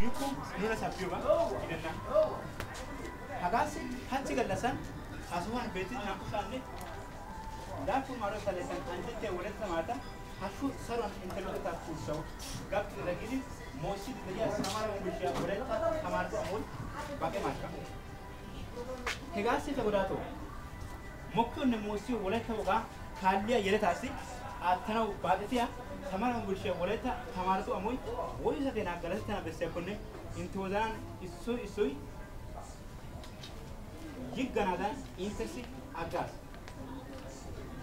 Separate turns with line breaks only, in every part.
يكون نورا سبيوبا إذا هكذا هاتي قلسان أسوأ بيتي ناقصاني دافو مارو ثلاثة عندي تولد سماتا هشو سرون انتلوه تفوسو قبل رجلي موسي دنيا سمارة ومشي ولد سمارتو أمول باقي ماشا هكذا سيفوراتو ممكن موسي ولد توقع خاليا يلتاسي أتناو بعدتيا سمارة ومشي ولد سمارتو أمول ويزا كنا قلستنا بس يكونه انتوزان إسوي يجنا ده إنتسي أجاز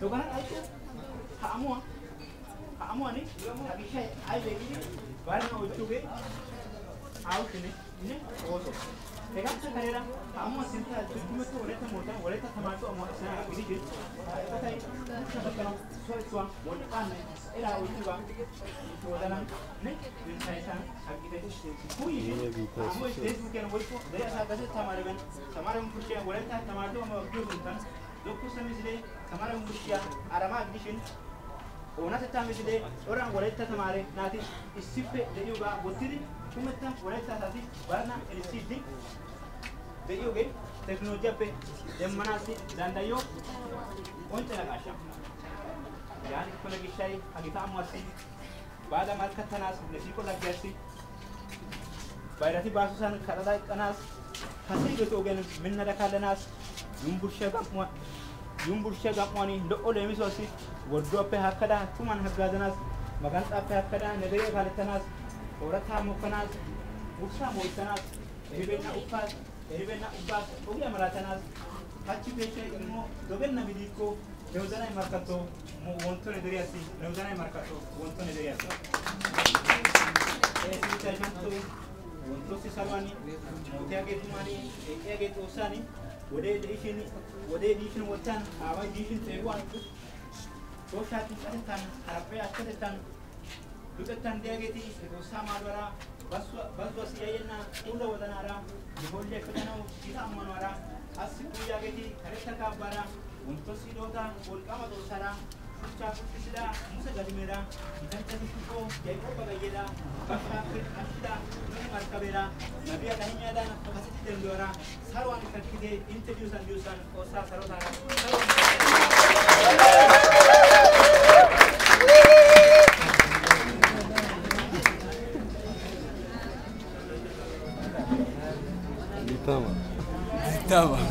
دوغان أيتو هاموا ني هذه شيء أي بيجي بارنا وجوه أوت نه أوسو تكلم سكريرا هاموا سنتا تجمع تو ولتا موتا ولتا ثمانتو أمور سنا بيجي كتاي كتاي سوا ولتا نه إلى وجوه وذانا نه بنسايسان أكيد هو يجي هو فيسبوك يعني ويفو ده أساسا ثمارين ثمارين كوشيا ولتا ثمانتو أمور جوزنتان دوكو سميزلي ثمارين كوشيا أرما أديشن وناس تامسلي orang ولتا ثمارين ناتي السيف ديوغا بوتيري كمتا ولتا تاتي بارنا السيدي ديوغا تكنولوجيا به دمناسي داندايو وانت لغاشا يعني كل شيء حقيقة مواسي بعد ما كتناس نسيكو لجاسي بايراتي باسوسان كالادا كناس حسي بتوغن من ندكالناس يمبرشة قاموني لو لمي سوسي ودو به هكذا ثمان هكذا مكان أبه هكذا نبيه خالتناس ورثها مكناس وسا مويتناس ريبنا أوباس أوجي أمراتناس هاتشي بيشة إنه دوبنا بديكو نوزانا يماركتو وانتو ندرياسي نوزانا يماركتو وانتو ندرياسي سيتاجمنتو وانتو سيسالواني متياجي تماني إيجي توساني ودي ديشن وطن أما ديشن تيوان توشاتي أتتان حرفي أتتان دوتتان دياجتي وسام الورا بس وسياينا كل ودنارا يقول لك كنا كذا أمانورا أسيكو دياجتي هرتا كابارا وانتوسي دوتا والكام دوسارا شوشا كسيدا موسى جديميرا إذا تنشوفو جايبو بغيدا باشا كشدا من مركبيرا نبيا كهنيا دان كاسيتي تندورا سروان كتيجي انترفيوسان أوسا سروتارا
Tamam.